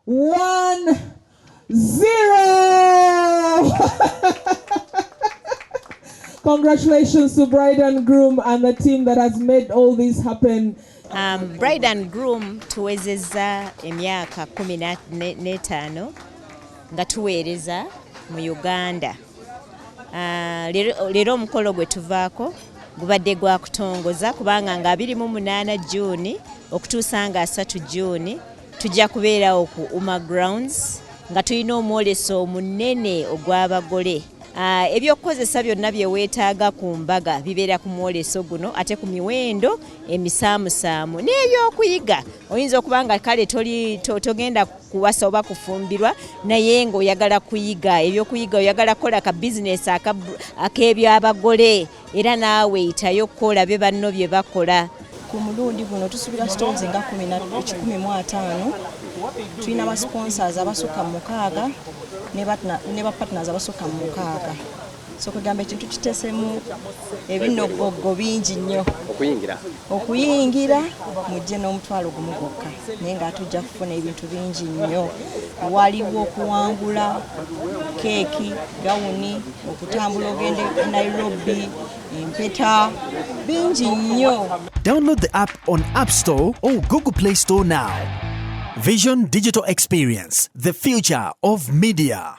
1, 0. Congratulations to bride and groom and the team that has made all this happen. Bride and groom tuwezezza emyaka 15 nga tuweereza mu Uganda. Leero omukolo gwe tuvaako gubadde gwa kutongoza, kubanga nga 28 June okutuusa nga 3 June tujja kubeerawo ku UMA Grounds nga tulina omwoleso omunene ogw'abagole. Ebyokukozesa byonna bye weetaaga ku mbaga bibeera ku mwoleso guno, ate ku miwendo emisaamusaamu n'ebyokuyiga. Oyinza okuba nga kale toli togenda kuwasa oba kufumbirwa, naye ng'oyagala kuyiga ebyokuyiga, oyagala kukola ka bizinesi ak'ebyabagole, era naawe yitayo okolabe banno bye bakola. Ku mulundi guno tusuubira stalls nga 150. Tulina ba sponsors abasukka mu 6 ne ba partners abasukka mu 6, so kugamba ekintu kiteesemu ebinogoggo bingi nnyo. Okuyingira? Okuyingira mujje n'10,000 gwokka, naye nga tujja kufuna ebintu bingi nnyo. Waliwo okuwangula keeki, gawuni, okutambula ogende e Nairobi, empeta, bingi nnyo. Download the app on App Store or Google Play Store now. Vision Digital Experience, the future of media.